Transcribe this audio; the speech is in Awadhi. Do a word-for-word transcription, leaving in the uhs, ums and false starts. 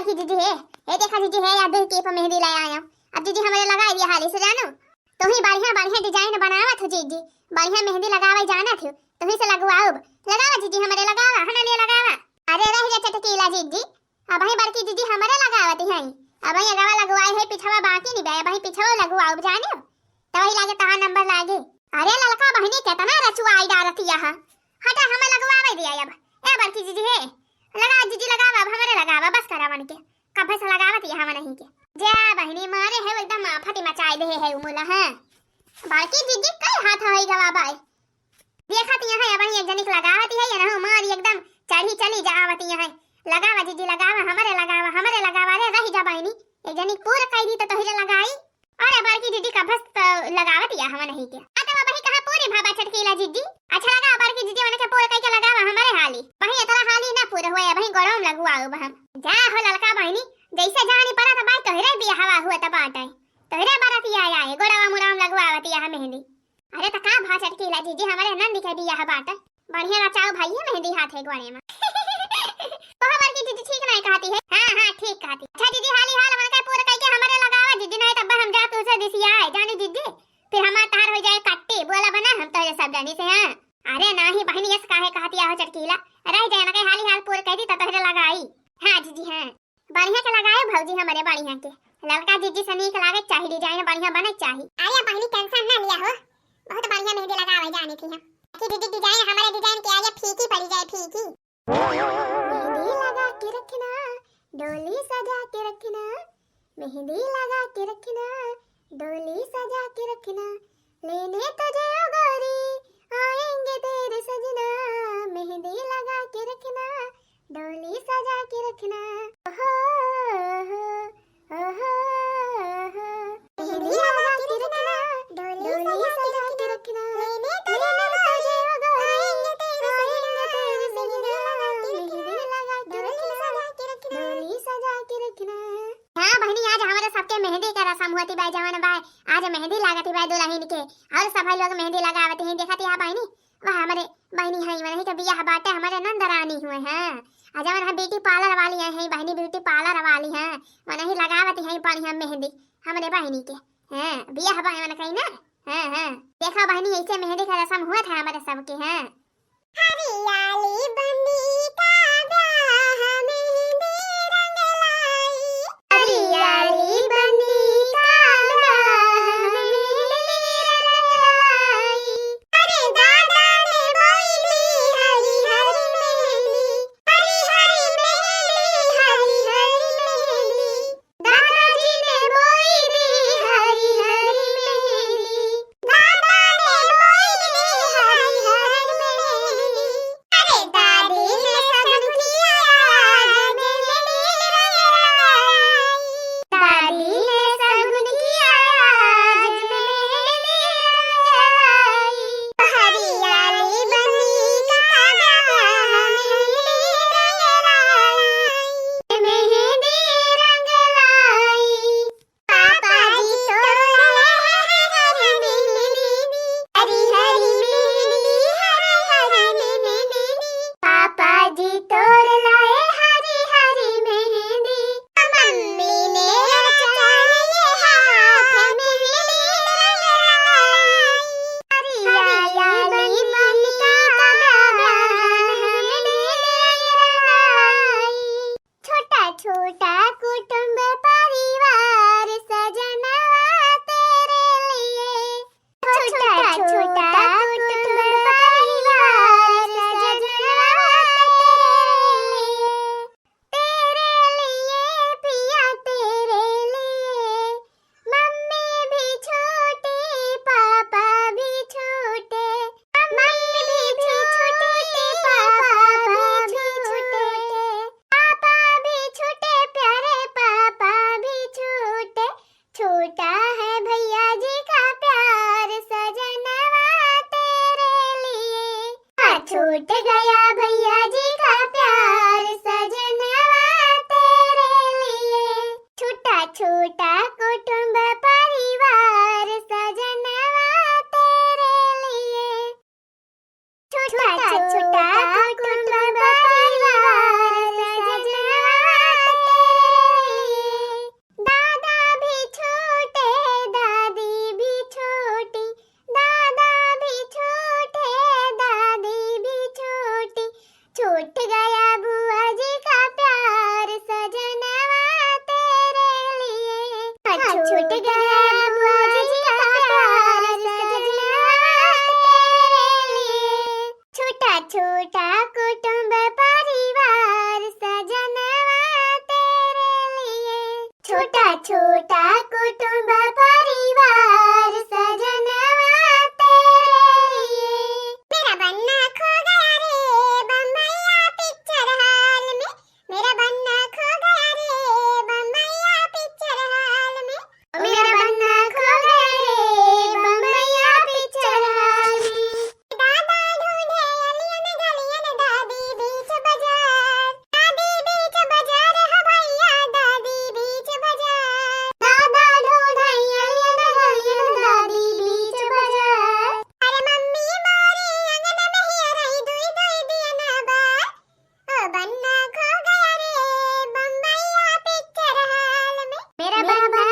कि जीजी हे, हे देखा जीजी हे, या दुइ टीप मेहंदी लै आया। अब जीजी हमरे लगाइ दिया हाली से जानो। तुही बढ़िया बढ़िया design बनावत हो जीजी, बढ़िया मेहंदी लगावै जानत हो, तुही से लगवाउब। लगावा जीजी हमरे लगावा, हना लिए लगावा। अरे रहि जा चटकीला जीजी, अबहीं बड़की जीजी हमरे लगावत हैं। अबहीं अगवा लगवाए है, पिछवा बाकी नहीं बा, अबहीं पिछवा लगवाउब जाने। तबही लागे तहार नंबर लागे। अरे ललका बहिनी केतना रचुआई डारतिया है। हटा हमें लगवावै दिया अब। ए बड़की जीजी हे, लगा जीजी लगावा, अब हमरे लगावा, बस करा मन के। कब्बे से लगावत यहाँ नहीं के। जा बहिनी मारे है एकदम आफत मचाए दे है उमुला है। बड़की जीजी कई हाथ होई गवा बाय। देखत यहाँ अबहीं एक जनिक लगावत है, ये रहू मारी एकदम चढ़ी चली जावत यहाँ। लगावा जीजी लगावा, हमरे लगावा, हमरे लगावा रे, रहि जा बहिनी। एक जनिक पूर कइ दी तो तोहरे लगाई। अरे बड़की जीजी कब्बे से लगावत या हम नहीं के। आ तो अबहीं कहाँ पूरी भाबा चटकीला जीजी। अच्छा लगा बड़की जीजी, उनके पूर कइ के लगावा हमरे हाली। बहिनी इतना हाली ना पूर हुए, अबहीं गोड़वा में लगवाउब हम। जा हो ललका बहिनी, जैसे जानी पड़ा तो बाय तोहरे बियाहवा हुआ तो बाटे। तोहरे बरतिया आए, गोड़वा मुड़वा में लगवावत या मेहंदी। अरे त का भा चटकीला जीजी, हमरे नंद के बियाह बाटे। बढ़िया रचाऊ भाई है मेहंदी हाथ है गोड़े में। कहो बड़की जीजी ठीक नहीं कहती है। हाँ, हाँ, ठीक कहती। अच्छा जीजी, हाली हाल मन के पूर कइ के हमरे लगावा जीजी, नहीं तब हम जा तुझसे दिसिया है, जानी जीजी। फिर हमार तहार हो जाए कट्टी, बोला बना हम तोहरे सब जानी से, हाँ। अरे नाही बहिनी, यस काहे कहती आहो चटकीला, रह जाए ना के हाली हाल पूर कइ दी त तोहरे लगाई। हाँ जीजी, हाँ। बढ़िया के लगाए भौजी हमरे बढ़िया के। ललका जीजी से नीक लागे चाही, design बढ़िया बने चाही। अरे बहिनी tension ना लिया हो, बहुत बढ़िया मेहंदी लगावे जानी थी हम। कि जीजी design हमरे design के आगे फीकी पड़ी जाए, फीकी। मेहंदी लगा के रखना, डोली सजा के रखना, मेहंदी लगा के रखना, डोली सजा के रखना, लेने तुझे ओ गोरी, आएंगे तेरे सजना, मेहंदी लगा के रखना, डोली सजा के रखना। ओहो, ओहो, ओहो, ओहो। मेहंदी लगा के रखना, डोली सजा के रखना, लेने तुझे ओ गोरी, आएंगे तेरे सजना, मेहंदी लगा के रखना, डोली सजा के रखना। हाँ बहिनी, आज हमरे सबके मेहंदी का रसम होती बा, जवन बा आज मेहंदी लागती बा दुल्हन के, और सभी लोग मेहंदी लगावत हैं। देखत या बहिनी, वह हमरे बहिनी है, वही के बियाह बाटे, हमरे नंद रानी हुए हैं। आ जवन हम beauty parlour वाली हैं, हैं बहिनी beauty parlour वाली हैं, वनही लगावत हैं बढ़िया मेहंदी हमरे बहिनी के। हाँ, बियाह बा मन कहीं ना। हाँ, हाँ, देखा बहिनी, ऐसे मेहंदी का रसम हुआ था हमरे सबके। हाँ। हरियाली बनी का ब्याह मेहंदी रंग लाई। हरियाली बनी का ब्याह मेहंदी रंग लाई। अरे दादा ने बोई दी हरी हरी मेहंदी, हरी हरी मेहंदी, हरी हरी मेहंदी। दादाजी ने बोई दी हरी हरी मेहंदी, दादा ने बोई दी हरी हरी मेहंदी। अरे दादी ने छोटा छोटा कुटुंब परिवार सजनवा तेरे लिए। मेरा बन्ना खो गया रे बम्बैया पिक्चर हॉल में। मेरा बन्ना खो गया रे बम्बैया पिक्चर हॉल में। मेरा बन्ना खो गया रे बम्बैया पिक्चर हॉल में। दादा ढूंढे अलियन गलियन दादी बीच बाजार। दादी बीच बाजार हो भैया दादी बीच बाजार। दादा ढूंढे अलियन गलियन दादी बीच बाजार। अरे मम्मी मोरी अंगन में हिया रही दुई दुई दिया ना बार। ओ बन्ना खो गया रे बम्बैया पिक्चर हॉल में। मेरा बन्ना